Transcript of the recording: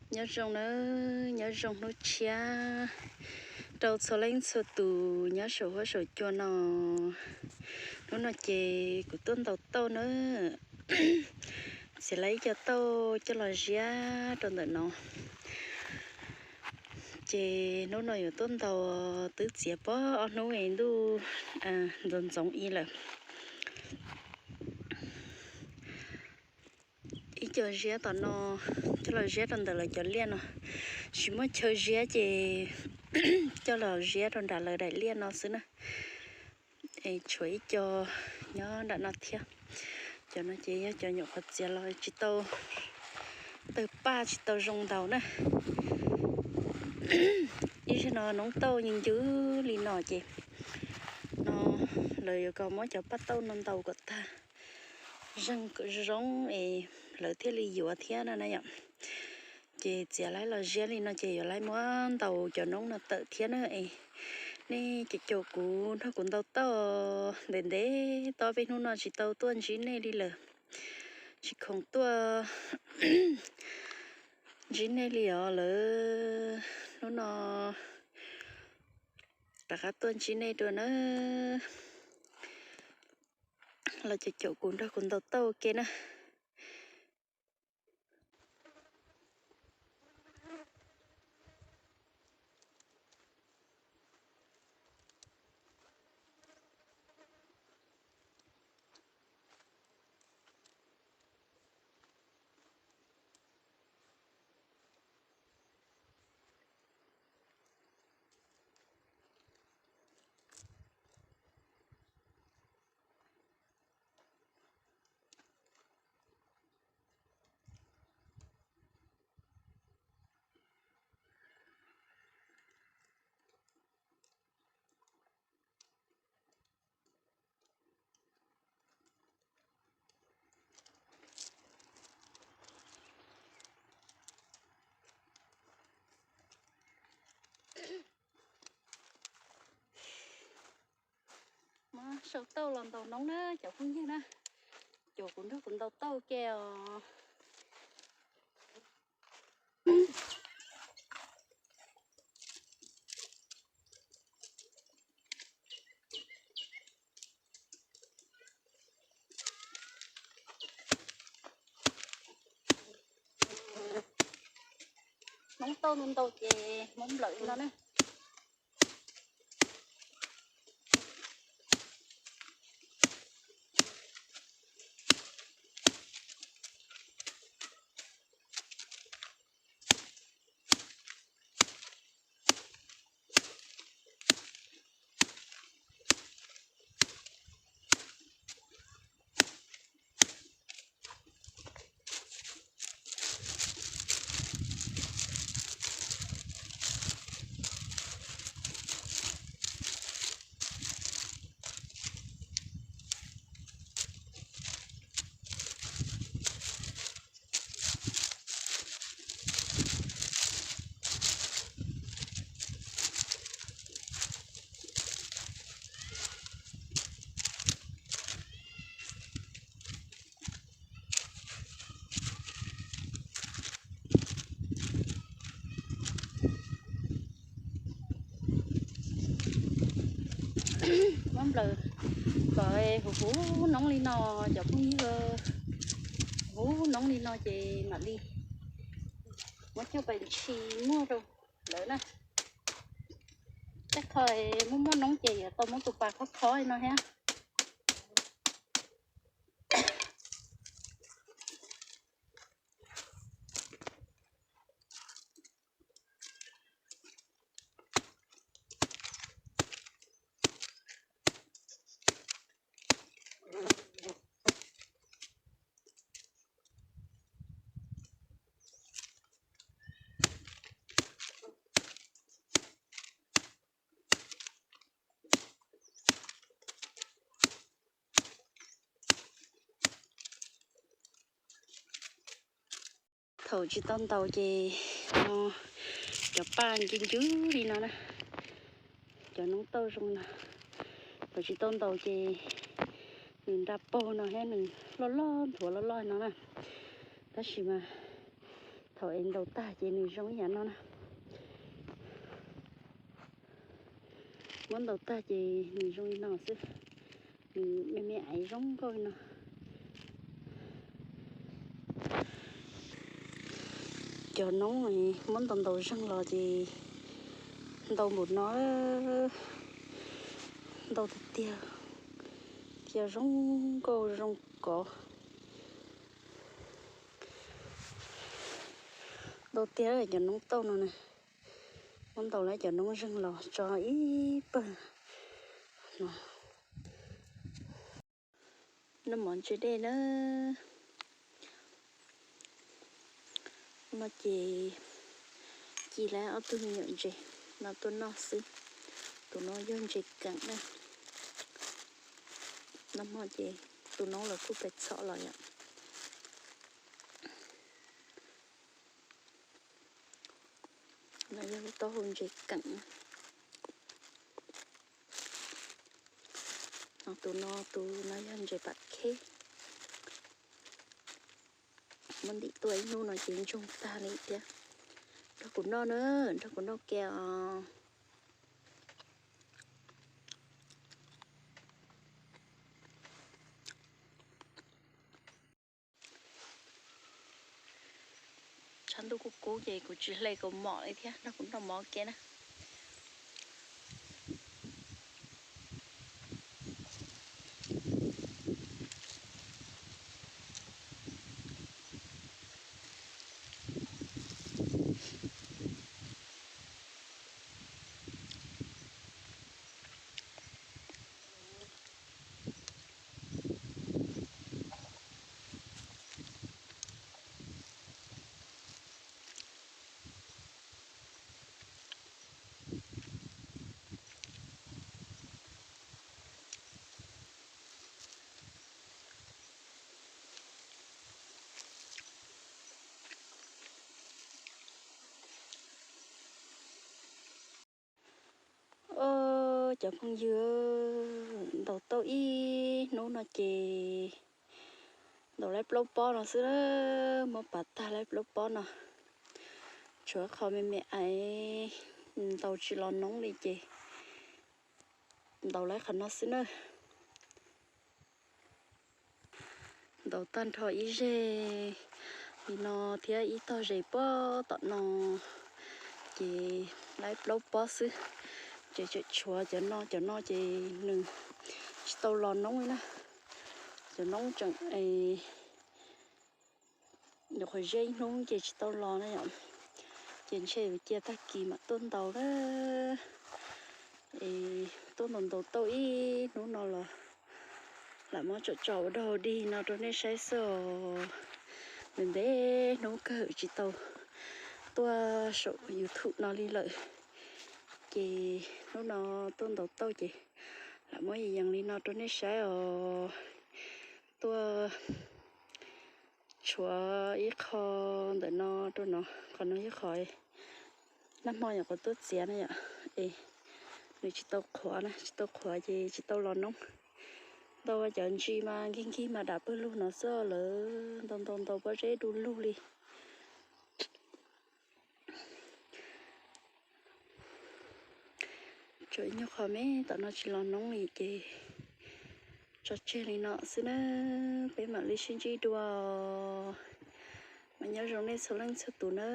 Nyob zoo nawb, nyob zoo hnub tshiab rau txhua leej txhua tus nyob saum huab saum cua no. Hnub no ces kuv tuaj ntaus tauj nawb. Txiav lawm ib co tauj coj los ziab rau ntawm no. Ces hnub no yuav tuaj ntaus, twb txiav pog ob hnub es ntuj ntxoov ntxoov ib lawm. Ib co ziab tom no coj los ziab rau ntawm lawv cov liaj no. Tsis muaj chaw ziab ces coj los ziab rau nram lawv daim liaj no xwb na. Es tshuav ib co nyob nram no thiab. Cov no ces yog cov nyuam qhuav txiav los tsis tau tawg paj, tsis tau zoo ntaus na. Ib zaug no noob tauj ncw ncw li no ces no lawv yuav kom muab cov paj tauj no ntaus kom tag, zeeg kom zoo es lawv thiaj li yuav thiab no na yom. Ces txiav lawm los ziab li no ces yuav lawv muab ntaus cov noob no tawm thiab na. Es nej caum caum kuv nrog kuv ntaus tauj, ntev ntev tau peb hnub no tsis tau tuaj ntsib nej li lawm. Tsis khoom tuaj ntsib nej li os lawm. Hnub no rov qab tuaj ntsib nej dua na. Los caum caum kuv nrog kuv ntaus tauj ua ke na. Muab sau tauj los ntaus noob na cov phooj ywg na. Caum kuv nrog kuv ntaus tauj ke os. Noob tauj ntau ntau ces muab nplawm li no na. Muab nplawm kom huv huv noob li no, cov phooj ywg, huv noob li no ces mam li muab coj pais ntshis muag rau lawv na. Tej qho muaj muaj noob ces yuav tau muab tus pas khob khob li no thiab. Thaum tsis tau ntaus ces no cov paj ncw ncw li no na. Cov noob tauj zoo no. Thaum tsis tau ntaus ces nws nra paug no thiab nws loj loj nthuav loj loj no na. Tab sis mas Thaum es ntaus tag ces nws zoo ib yam no na. Muab ntaus tag ces nws zoo li no xwb. Nws me me aiv zoo nkauj li no. Cov noob muab ntaus ntaus zeeg los ces ntau npaum no, ntau tiag tiag, thiab zoo nkauj zoo kov. Ntau tiag cov noob tauj no na. Muab ntaus lawm cov noob zeeg los tso ib pawg no. Noj mov ntse dej na. No ces ci lawm ob tug me nyuam ntses no tuaj noj xwb. Tus no yog ntses keem na. Noj mov ces tus noob los kuj pes txhom los yom. No yog lub taub hau ntses keem. No tus no, tus no yog ntses pam kheb. Muab ntim tuaj ib hnub no ces ntsoog tag li thiab. Nrog kuv noj na, nrog kuv noj kiag os. Tshav ntuj kub kub ces kuv tsis hle kaus mom li thiab, nrog kuv noj mov kiag na. Os, cov phooj ywg, ntaus tau ib hnub no ces ntaus lawm plaub pob no xwb, muab pav tag lawm plaub pob no. Tshuav qhov me me aiv ntaus tsis los noob li ces ntaus lawm qhov no xwb na. Ntaus tag nrho ib zeg li no thiab ib tog zes puag tom no ces lawm plaub pob xwb. Ces tseem tshuav cov no, cov no ces nws tsis tau los noob li na. Cov noob tseem es nyuam qhuav zeb ib hnub ces tsis tau los na yom. Ces ntshe yuav cia tag kis mam tuaj ntaus na. Es tuaj ntaus ntaus tau ib hnub no los lam muab tso tso ua dog dig no rau nej saib xwb os. Ntev ntev hnub kawg tsis tau tuaj saum YouTube no li lawm. Ces hnub no tuaj ntaus tau ces lam muab yees li no rau nej saib os. Tuaj tshuav ib qho ntawm no rau no, qhov no yog qhov nag hmo nyuam qhuav tuaj txiav na yom. Es nws tsis tau qhuav na, tsis tau qhuav ces tsis tau los noob. Ntau cov ntsis mas nkig nkig mas dam pawg lug no xwb, lawv ntau ntau ntau pob zeb du lug li. Tshuav ib nyuag qho me tom no tsis los noob li ces tso tseg li no xwb na. Peb mam li sib ntsib dua. Mas nyob zoo nej txhua leej txhua tus na.